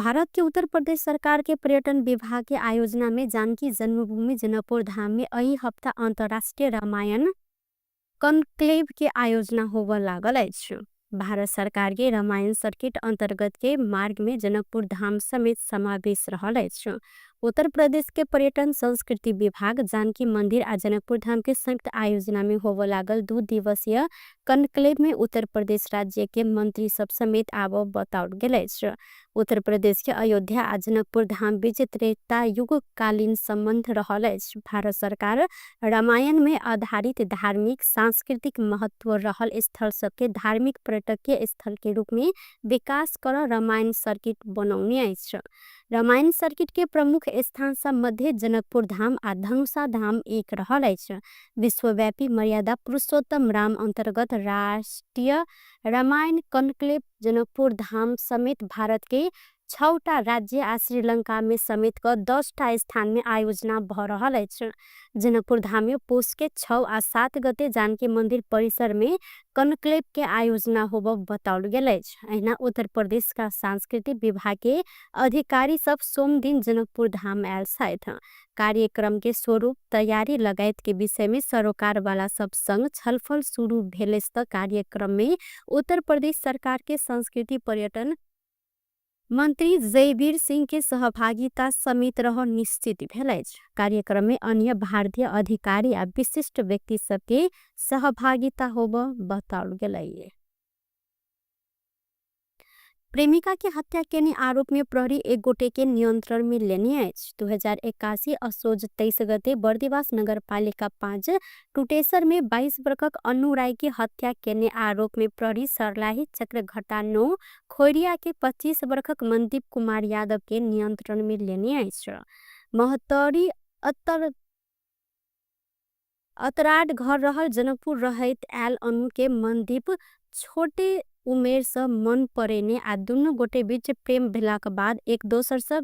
भारत के उत्तर प्रदेश सरकार के पर्यटन विभाग के आयोजना में जानकी जन्मभूमि जनकपुर धाम में एहि हफ्ता अंतर्राष्ट्रीय रामायण कन्क्लेव के आयोजना होबय लागल अछि। भारत सरकार के रामायण सर्किट अंतर्गत के मार्ग में जनकपुर धाम समेत समावेश रहल अछि। उत्तर प्रदेश के पर्यटन संस्कृति विभाग जानकी मंदिर आ जनकपुर धाम के संयुक्त आयोजना में होबय लागल 2 दिवसीय कन्क्लेव में उत्तर प्रदेश राज्य के मंत्री सब समेत आबऽ बताओल गेल अछि। उत्तर प्रदेश के अयोध्या आ जनकपुर धाम बीच त्रेता युगकालीन संबंध रहल अछि। भारत सरकार रामायण में आधारित धार्मिक सांस्कृतिक महत्व रहल स्थल सबके धार्मिक पर्यटकीय स्थल के रूप में विकास कर रामायण सर्किट बनौने अछि। रामायण सर्किट के प्रमुख स्थान सब मध्य जनकपुर धाम आ धनुषा धाम एक रहल अछि। विश्वव्यापी मर्यादा पुरुषोत्तम राम अंतर्गत राष्ट्रीय रामायण कन्क्लेव जनकपुर धाम समेत भारत के 6टा राज्य आ श्रीलंका में समेत क 10टा स्थान में आयोजना भ रहल अछि। जनकपुर धाम में पौष के 6 आ 7 गते जानकी मंदिर परिसर में कन्क्लेव के आयोजना होबऽ बताओल गेल अछि। अहिना उत्तर प्रदेश का सांस्कृतिक विभाग के अधिकारी सब सोमदिन जनकपुर धाम आयल छथि। कार्यक्रम के स्वरूप तैयारी लगायत के विषय में सरोकार वाला सब संग छलफल शुरू भेल त कार्यक्रम में उत्तर प्रदेश सरकार के संस्कृति पर्यटन मंत्री जयवीर सिंह के सहभागिता समेत रह निश्चित भेल अछि। कार्यक्रम में अन्य भारतीय अधिकारी आ विशिष्ट व्यक्ति सबके सहभागिता होबऽ बताओल गेल अछि। प्रेमिका के हत्या केने आरोप में प्रहरी एक गोटे के नियंत्रण में लेने अछि। 2081 असोज 23 गते बर्दिवास नगरपालिका 5 टुटेसर में 22 वर्षक अनु राय के हत्या केने आरोप में प्रहरी सरलाही चक्रघटा 9 खोरिया के 25 वर्षक मनदीप कुमार यादव के नियंत्रण में लेने अछि। महोत्तरी अतराड घर रहल जनकपुर रहैत आयल अनु के मनदीप छोटे उमेर से मन परेने आ दुनू गोटे बीच प्रेम भेलाक बाद एक दोसर से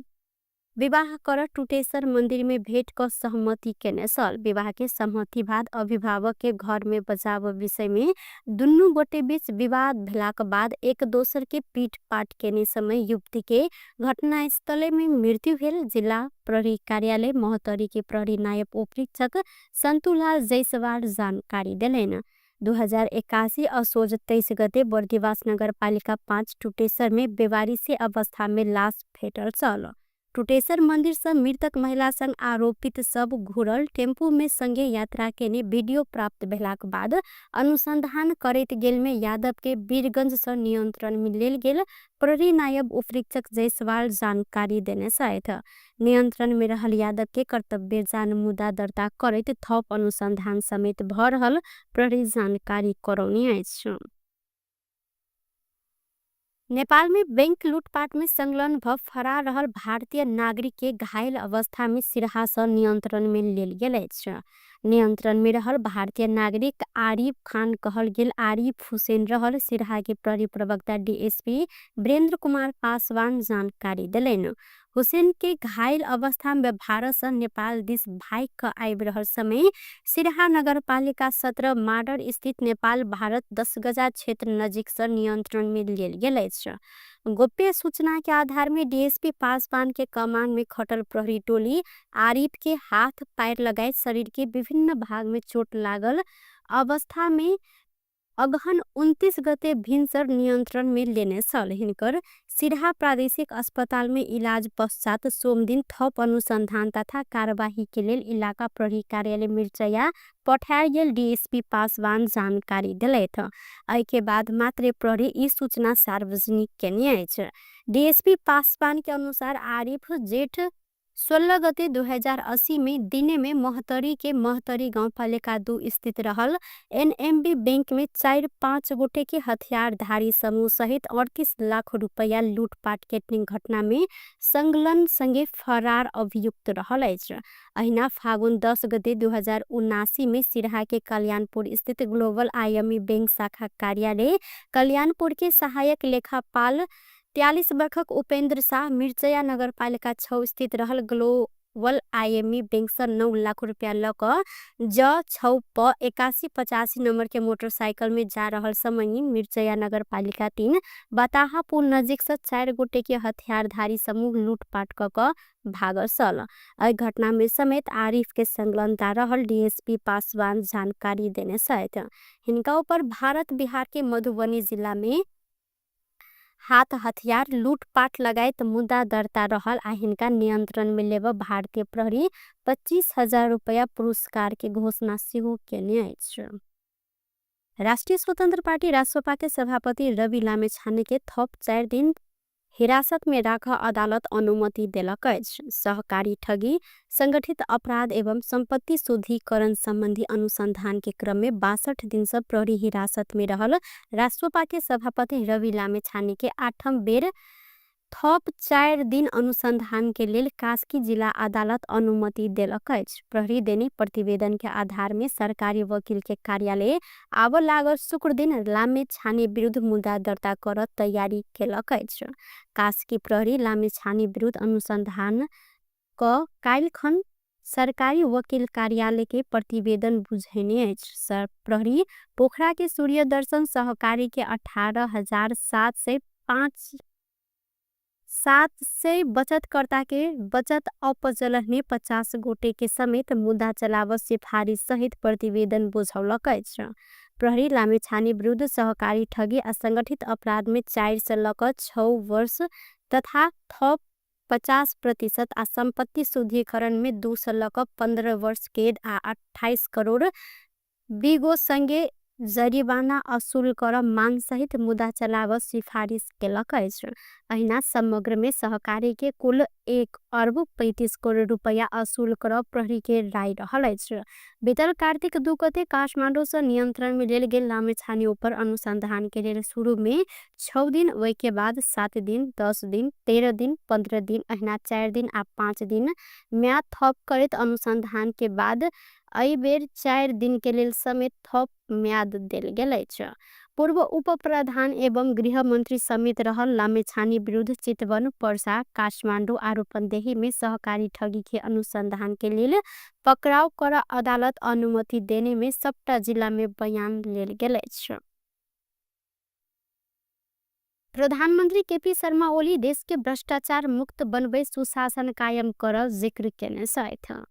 विवाह कर टुटेसर मंदिर में भेंट क सहमति केने छल। विवाह के सहमति बाद अभिभावक के घर में बजाव विषय में दुनू गोटे बीच विवाद भेलाक बाद एक दोसर के पीट पाट केने समय युवती के घटनास्थले में मृत्यु भेल। जिला प्रहरी कार्यालय महोत्तरी के प्रहरी नायब उपरीक्षक संतुलाल जायसवाल जानकारी देलनि। 2081 असोज 23 गते बर्दिवास नगरपालिका 5 टुटेसर में बेवारिसी अवस्था में लाश भेटल छल। टुटेसर मंदिर से मृतक महिला संग आरोपित सब घुरल टेम्पू में संगे यात्रा केने वीडियो प्राप्त भेलाक बाद अनुसंधान करैत गेल में यादव के वीरगंज से नियंत्रण में लेल गेल प्रहरी नायब उपरीक्षक जायसवाल जानकारी देने छथि। नियंत्रण में रहल यादव के कर्तव्य जान मुद्दा दर्ता करैत थप अनुसंधान समेत भ रहल प्रहरी जानकारी करौने अछि। नेपाल में बैंक लूटपाट में संलग्न भ फरार रहल भारतीय नागरिक के घायल अवस्था में सिरहा से नियंत्रण में लेल गेल अछि। नियंत्रण में रहल भारतीय नागरिक आरिफ खान कहल गेल आरिफ हुसैन रहल सिरहा के प्रहरी प्रवक्ता डीएसपी वीरेंद्र कुमार पासवान जानकारी देलनि। हुसैन के घायल अवस्था में भारत से नेपाल दिस भाग क आबि रहल समय सिरहा नगरपालिका 17 माडर स्थित नेपाल भारत 10 गजा क्षेत्र नजिक से नियंत्रण में लेल गेल अछि। गोप्य सूचना के आधार में डीएसपी पासवान के कमान में खटल प्रहरी टोली आरिफ के हाथ पैर लगायत शरीर के विभिन्न भाग में चोट लागल अवस्था में अगहन 29 गते भिनसर नियंत्रण में लेने छल। हिनकर सिरहा प्रादेशिक अस्पताल में इलाज पश्चात सोमदिन थप अनुसंधान तथा कार्यवाही के लेल इलाका प्रहरी कार्यालय मिर्चया पठायल गेल डीएसपी पासवान जानकारी देलथि। एहि के बाद मात्रे प्रहरी ई सूचना सार्वजनिक केने अछि। डीएसपी पासवान के अनुसार आरिफ जेठ 16 गते 2080 में दिने में महोत्तरी के महोत्तरी गाउँपालिका 2 स्थित रहल एनएमबी बैंक में 4-5 गोटे के हथियारधारी समूह सहित 38 लाख रुपैया लूटपाट के घटना में संलग्न संगे फरार अभियुक्त रहल अछि। अहिना फागुन 10 गते 2079 में सिरहा के कल्याणपुर स्थित ग्लोबल आईएमई बैंक शाखा कार्यालय कल्याणपुर के सहायक लेखापाल 43 वर्षक उपेंद्र शाह मिर्चया नगरपालिका 6 स्थित रहल वल आइएमई बैंकसँ 9 लाख रुपैया लऽ कऽ ज 6 प 8185 नम्बरके मोटरसाइकलमे जा रहल समय मिर्चैया नगरपालिका 3 बताहा पुल नजिकसँ 4 गोटेके हथियारधारी समूह लुटपाट कऽ कऽ भागल छल। एहि घटनामे समेत आरिफके संलग्नता रहल डीएसपी पासवान जानकारी देने छथि। हिनका ऊपर भारत बिहारके मधुबनी जिलामे हाथ हथियार लूटपाट लगायत मुद्दा दर्ता रहल आ हिनका नियन्त्रणमे लेब भारतीय प्रहरी 25,000 रुपैया पुरस्कारके घोषणा सेहो केने अछि। राष्ट्रिय स्वतन्त्र पार्टी रासोपाके सभापति रवि लामिछानेके थप 4 दिन हिरासतमे राख अदालत अनुमति देलक अछि। सहकारी ठगी, संगठित अपराध एवं सम्पत्ति शुद्धिकरण सम्बन्धी अनुसन्धानके क्रममे 62 दिनसँ प्रहरी हिरासतमे रहल रासोपाके सभापति रवि लामिछानेके 8म बेर थप 4 दिन अनुसन्धानके लेल कास्की जिल्ला अदालत अनुमति देलक अछि। प्रहरी देने प्रतिवेदनके आधारमे सरकारी वकिलके कार्यालय आब लागल शुक्रदिन लामिछाने विरुद्ध मुद्दा दर्ता कर तयारी केलक अछि। कास्की प्रहरी लामिछाने विरुद्ध अनुसन्धान क काल्हिखन सरकारी वकिल कार्यालय के प्रतिवेदन बुझेने अछि। प्रहरी पोखरा के सूर्यदर्शन सहकारी के 18,705 700 बचतकर्ता के बचत अपचलन में 50 गोटे के समेत मुद्दा चलाव सिफारिश सहित प्रतिवेदन बुझौलक अछि। प्रहरी लामिछाने विरुद्ध सहकारी ठगी आ संगठित अपराध में 4 से लक 6 वर्ष तथा थप 50% आ सम्पत्ति शुद्धिकरण में 2 से लक 15 वर्ष कैद आ 28 करोड़ बिगो संगे जरिवाना असुल कर मांग सहित मुद्दा चलाव सिफारिश केलक अछि। अहिना समग्र में सहकारी के कुल 1 अर्ब 35 करोड़ रुपैया असुल कर प्रहरी के राय रहल अछि। बितल कार्तिक 2 गते काठमाडौँ से नियंत्रण में लेल गेल लामिछाने ऊपर अनुसंधान के लेल शुरू में 6 दिन, वही के बाद 7 दिन, 10 दिन, 13 दिन, 15 दिन, अहिना 4 दिन आ 5 दिन म्याद थप करैत अनुसंधान के बाद एहि बेर 4 दिन के लेल समेत थप म्याद देल गेल अछि। पूर्व उप प्रधान एवं गृह मंत्री समेत रहल लामिछाने विरुद्ध चितवन, पर्सा, काठमाडौँ आ रूपन्देही में सहकारी ठगी के अनुसंधान के लेल पकड़ाव कर अदालत अनुमति देने में सबटा जिला में बयान लेल गेल अछि। प्रधानमंत्री केपी शर्मा ओली देश के भ्रष्टाचार मुक्त बनबै सुशासन कायम कर जिक्र केने छथि।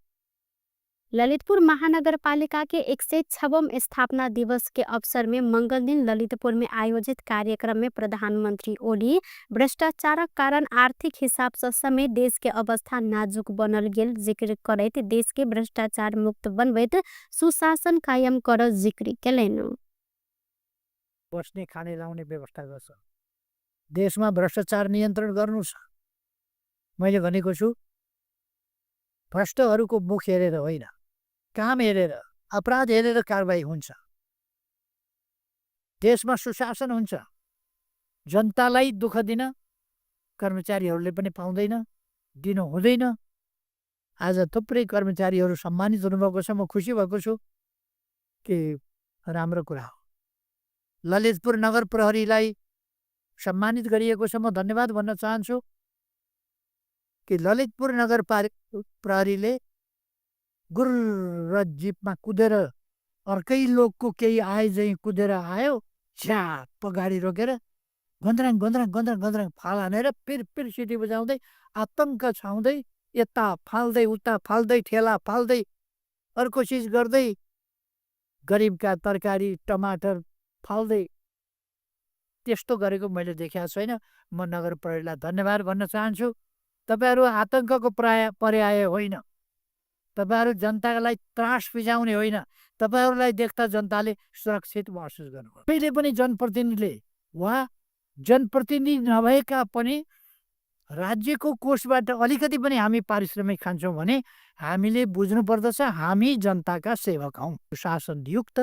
ललितपुर महानगरपालिका के 106वां स्थापना दिवस के अवसर में मंगल दिन ललितपुर में आयोजित कार्यक्रम में प्रधानमंत्री ओली भ्रष्टाचारक कारण आर्थिक हिसाब से समेत देश के अवस्था नाजुक बनल गेल जिक्र करैत देश के भ्रष्टाचार मुक्त बनबैत सुशासन कायम कर जिक्र केलनि। बस्ने खाने लाउने व्यवस्था गर्छ। देशमा भ्रष्टाचार नियन्त्रण गर्नु छ। मैले भनेको छु, भ्रष्टहरूको मुख हेरेर होइन, काम हेरेर, अपराध हेरेर कारवाही हुन्छ। देशमा सुशासन हुन्छ। जनतालाई दुःख दिन कर्मचारीहरूले पनि पाउँदैन, दिनु हुँदैन। आज थुप्रै कर्मचारीहरू सम्मानित हुनुभएको छ, म खुसी भएको छु कि राम्रो कुरा हो। ललितपुर नगर प्रहरीलाई सम्मानित गरिएको छ, म धन्यवाद भन्न चाहन्छु कि ललितपुर नगर प्रहरीले गुर्र जिपमा कुदेर अर्कै लोकको केही आए झैँ कुदेर आयो, झ्याप्प गाडी रोकेर गन्द्राङ गन्द्राङ गन्द्राङ गन्द्राङ फाल हानेर पिर पिर सिटी बजाउँदै आतङ्क छाउँदै यता फाल्दै उता फाल्दै ठेला फाल्दै अर्को चिज गर्दै गरिबका तरकारी टमाटर फाल्दै त्यस्तो गरेको मैले देखेको छैन। म नगर प्रहरीलाई धन्यवाद भन्न चाहन्छु। तपाईँहरू आतङ्कको पर्याय होइन, तपाईँहरू जनतालाई त्रास फिजाउने होइन, तपाईँहरूलाई देख्दा जनताले सुरक्षित महसुस गर्नुपर्छ। कहिले पनि जनप्रतिनिधिले वा जनप्रतिनिधि नभएका पनि राज्यको कोषबाट अलिकति पनि हामी पारिश्रमिक खान्छौँ भने हामीले बुझ्नुपर्दछ हामी जनताका सेवक हौँ। सुशासनयुक्त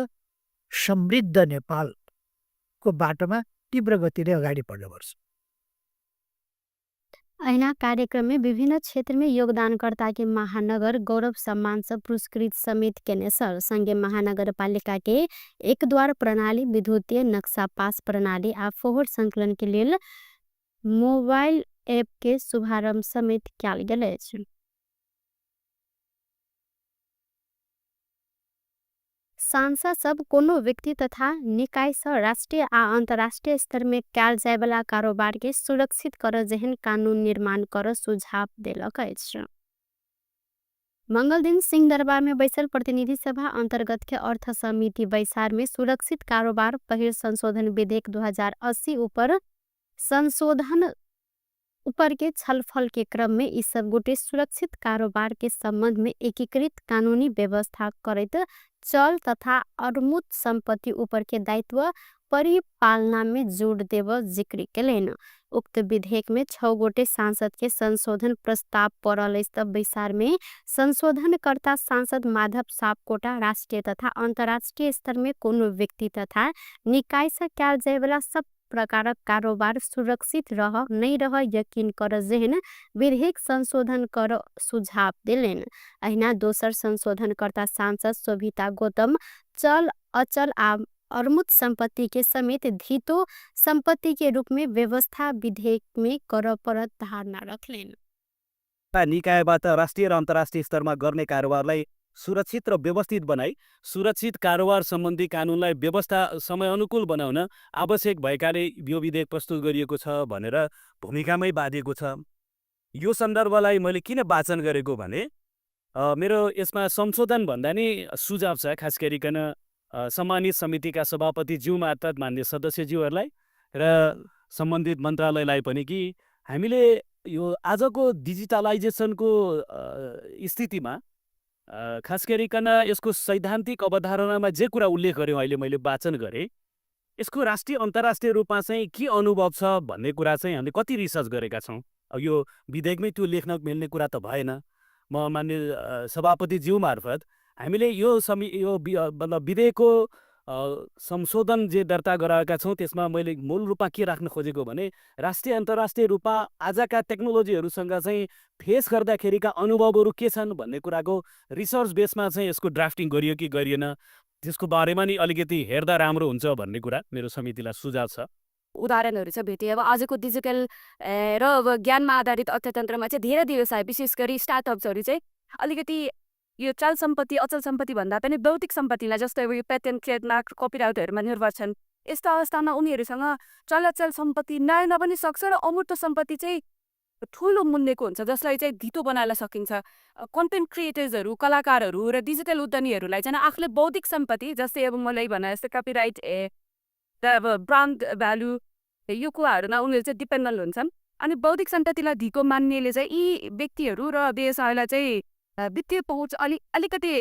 समृद्ध नेपालको बाटोमा तीव्र गतिले अगाडि बढ्नुपर्छ। अहिना कार्यक्रम में विभिन्न क्षेत्र में योगदानकर्ता के महानगर गौरव सम्मान से पुरस्कृत समेत केने सर। संगे महानगरपालिका के एकद्वार प्रणाली, विद्युतीय नक्शा पास प्रणाली आ फोहोर संकलन के लेल मोबाइल ऐप के शुभारंभ समेत कयल गेल अछि। सांसदसभ कोनो व्यक्ति तथा निकायसँ राष्ट्रिय आ अन्तर्राष्ट्रिय स्तरमे कएल जायवला कारोबारके सुरक्षित कर जेहन कानून निर्माण कर सुझाव देलक अछि। मंगलदिन सिंहदरबारमे बैसल प्रतिनिधि सभा अन्तर्गतके अर्थ समिति बैसारमे सुरक्षित कारोबार पहिल संशोधन विधेयक 2080 उपर संशोधन उपरके छलफलके क्रममे यी सब गोटे सुरक्षित कारोबारके सम्बन्धमे एकीकृत कानूनी व्यवस्था करैत चल तथा अमूर्त सम्पत्ति उपरके दायित्व परिपालनामे जोड देब जिक्री केलैन। उक्त विधेयकमे 6 गोटे सांसदके संशोधन प्रस्ताव पड़ल अछि त बैसारमे संशोधनकर्ता सांसद माधव सापकोटा राष्ट्रिय तथा अन्तर्राष्ट्रिय स्तरमे कोनो व्यक्ति तथा निकायसँ कएल जायवला सब प्रकारक कारोबार सुरक्षित रह नै रह यकिन कर जेहन विधेयक संशोधन कर सुझाव देलैन। अहिना दोसर संशोधनकर्ता सांसद शोभिता गौतम चल अचल आ अमूर्त सम्पत्ति के समेत धितो सम्पत्ति के रूप में व्यवस्था विधेयक में कर परत धारणा रखलेन। निकायबाट राष्ट्रिय र अन्तर्राष्ट्रिय स्तरमा गर्ने कारोबारलाई सुरक्षित र व्यवस्थित बनाई सुरक्षित कारोबार सम्बन्धी कानुनलाई व्यवस्था समयानुकूल बनाउन आवश्यक भएकाले यो विधेयक प्रस्तुत गरिएको छ भनेर भूमिकामै बाँधिएको छ। यो सन्दर्भलाई मैले किन वाचन गरेको भने मेरो यसमा संशोधन भन्दा नि सुझाव छ, खास गरिकन सम्मानित समितिका सभापतिज्यू मार्फत मान्य सदस्यज्यूहरूलाई र सम्बन्धित मन्त्रालयलाई पनि कि हामीले यो आजको डिजिटलाइजेसनको स्थितिमा खास गरिकन यसको सैद्धान्तिक अवधारणामा जे कुरा उल्लेख गरेँ अहिले मैले वाचन गरेँ, यसको राष्ट्रिय अन्तर्राष्ट्रिय रूपमा चाहिँ के अनुभव छ भन्ने कुरा चाहिँ हामीले कति रिसर्च गरेका छौँ। अब यो विधेयकमै त्यो लेख्न मिल्ने कुरा त भएन। म मान्य सभापतिज्यू मार्फत हामीले यो यो मतलब विधेयकको संशोधन जे दर्ता गराएका छौँ त्यसमा मैले मूल रूपमा के राख्न खोजेको भने राष्ट्रिय अन्तर्राष्ट्रिय रूपमा आजका टेक्नोलोजीहरूसँग चाहिँ फेस गर्दाखेरिका अनुभवहरू के छन् भन्ने कुराको रिसर्च बेसमा चाहिँ यसको ड्राफ्टिङ गरियो कि गरिएन त्यसको बारेमा नि अलिकति हेर्दा राम्रो हुन्छ भन्ने कुरा मेरो समितिलाई सुझाव छ। उदाहरणहरू चाहिँ भेटेँ। अब आजको डिजिटल र अब ज्ञानमा आधारित अर्थतन्त्रमा चाहिँ धेरै व्यवसाय विशेष गरी स्टार्टअप्सहरू चाहिँ अलिकति यो चल सम्पत्ति अचल सम्पत्ति भन्दा पनि बौद्धिक सम्पत्तिलाई जस्तै अब यो पेटेन्ट ट्रेडमार्क कपिराइटहरूमा निर्भर छन्। यस्ता अवस्थामा उनीहरूसँग चलाचल सम्पत्ति नआउन पनि सक्छ र अमूर्त सम्पत्ति चाहिँ ठुलो मूल्यको हुन्छ जसलाई चाहिँ धितो बनाउन सकिन्छ। कन्टेन्ट क्रिएटर्सहरू, कलाकारहरू र डिजिटल उद्यमीहरूलाई चाहिँ आफूले बौद्धिक सम्पत्ति जस्तै अब मलाई भने जस्तै कपिराइट र अब ब्रान्ड भ्यालु यो कुराहरूमा उनीहरू चाहिँ डिपेन्डेन्ट हुन्छन्। अनि बौद्धिक सम्पत्तिलाई धितो मान्नेले चाहिँ यी व्यक्तिहरू र व्यवसायलाई चाहिँ वित्तीय पहुँच अलिकति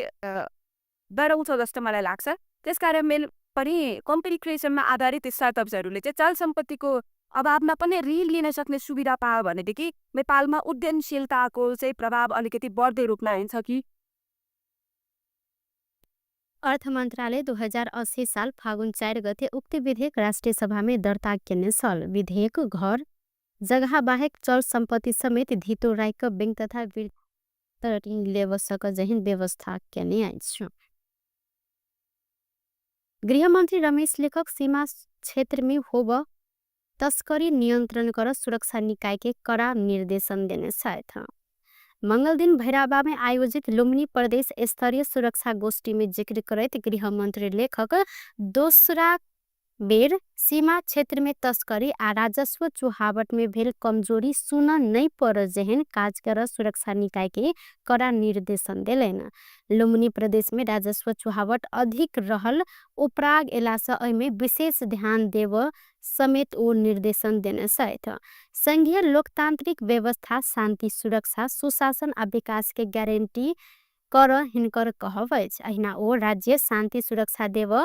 बढाउँछ जस्तो मलाई लाग्छ। त्यसकारण मेन पनि कम्पनी क्रिएसनमा आधारित स्टार्टअप्सहरूले चाहिँ चल सम्पत्तिको अभावमा पनि ऋण लिन सक्ने सुविधा पायो भनेदेखि नेपालमा उद्यमशीलताको चाहिँ प्रभाव अलिकति बढ्दो रूपमा हुन्छ कि। अर्थ मन्त्रालय 2080 साल फागुन 4 गते उक्त विधेयक राष्ट्रिय सभामा दर्ता केने छल। विधेयक घर जग्गा बाहेक चल सम्पत्ति समेत धितो राइक बैंक तथा ऋण लेब सक जहिन व्यवस्था केने अछि। गृहमन्त्री रमेश लेखक सीमा क्षेत्रमे होब तस्करी नियन्त्रण कर सुरक्षा निकाय के कड़ा निर्देशन देने छथि। मंगलदिन भैरहवामे आयोजित लुम्बिनी प्रदेश स्तरीय सुरक्षा गोष्ठी में जिक्र करैत गृहमन्त्री लेखक दोसरा बेर सीमा क्षेत्र में तस्करी आ राजस्व चुहावट में भेल कमजोरी सुन नै पर जेहन काज कर सुरक्षा निकाय के कड़ा निर्देशन देलैन। लुम्बिनी प्रदेश में राजस्व चुहावट अधिक रहल उपराग एलासँ एहिमे विशेष ध्यान देव समेत ओ निर्देशन देने छथि। संघीय लोकतांत्रिक व्यवस्था शान्ति सुरक्षा सुशासन आ विकास के गारंटी कर हिनकर कहब अछि। अहिना ओ राज्य शान्ति सुरक्षा देव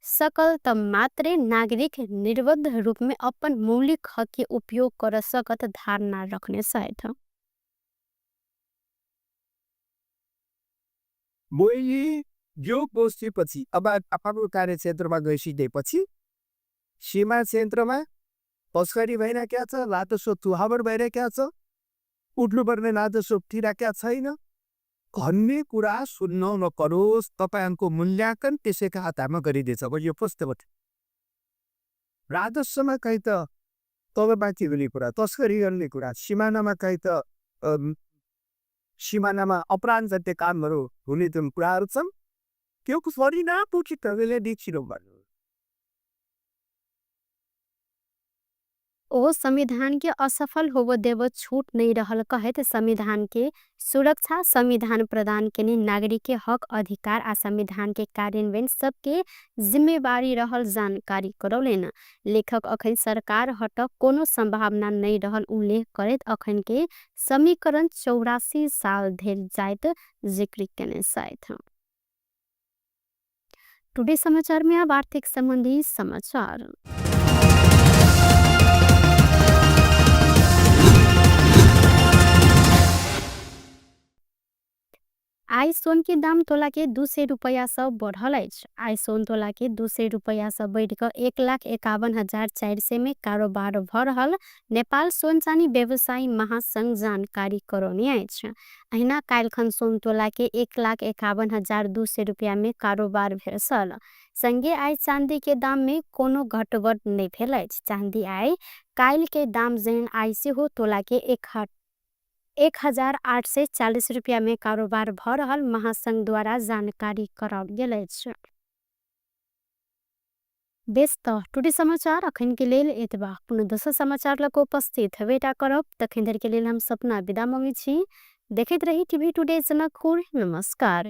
सकल त मात्रै नागरिक निर्बद्ध रूप में अपन मौलिक हक के उपयोग कर सकत धारणा रखने छथि। मैले यो गोष्ठीपछि अब आफ्नो कार्यक्षेत्रमा गइसकेपछि सीमा क्षेत्रमा तस्करी भइरहेको छ, राजस्व चुहावट भइरहेको छ, उठ्नुपर्ने राजस्व उठिरहेका छैन भन्ने कुरा सुन्न नपरोस्। तपाईँहरूको मूल्याङ्कन त्यसैका आधारमा गरिँदैछ। अब यो पुस्तक राजस्वमा कहीँ त तलमाथि हुने कुरा, तस्करी गर्ने कुरा, सिमानामा कहीँ त सिमानामा अपराध जति कामहरू हुने जुन कुराहरू छन् কেউ সরি না বলছি তাহলে দিচ্ছিল। ओ संविधानके असफल होब देब छुट नै रहल कहैत संविधानके सुरक्षा, संविधान प्रदान केने नागरिकके हक अधिकार आ संविधानके कार्यान्वयन सबके जिम्मेवारी रहल जानकारी करौलेन। लेखक अखन सरकार हट कोनो सम्भावना नै रहल उल्लेख करैत अखनके समीकरण 84 साल धेर जाइत जिक्र केने छथि। टुडे समाचार में अब आर्थिक सम्बन्धी समाचार। आइ सोन के दाम तोला के 200 रुपैया सँ बढ़ल अछि। आइ सोन तोला के 200 रुपैया सँ बढ़ि कऽ 1,51,400 में कारोबार भऽ रहल नेपाल सोन चानी व्यवसायी महासंघ जानकारी करौने अछि। अहिना काल्हिखन सोन तोला के 1,51,200 रुपैया में कारोबार भेल छल। संगे आइ चाँदी के दाम में कोनो घटबड नहि भेल अछि। चाँदी आइ काल्हि के दाम जेहन आइ सेहो तोला के 1840 रुपैया में कारोबार भऽ रहल महासंघ द्वारा जानकारी कराओल गेल अछि। बेस त टुडे समाचार अखन के लेल एतबा। पुनः दोसर समाचार लऽ कऽ उपस्थित हेबेटा करब, तखन धरि के लेल हम सपना विदा मंगै छी। देखैत रही टीवी टुडे जनकपुर। नमस्कार।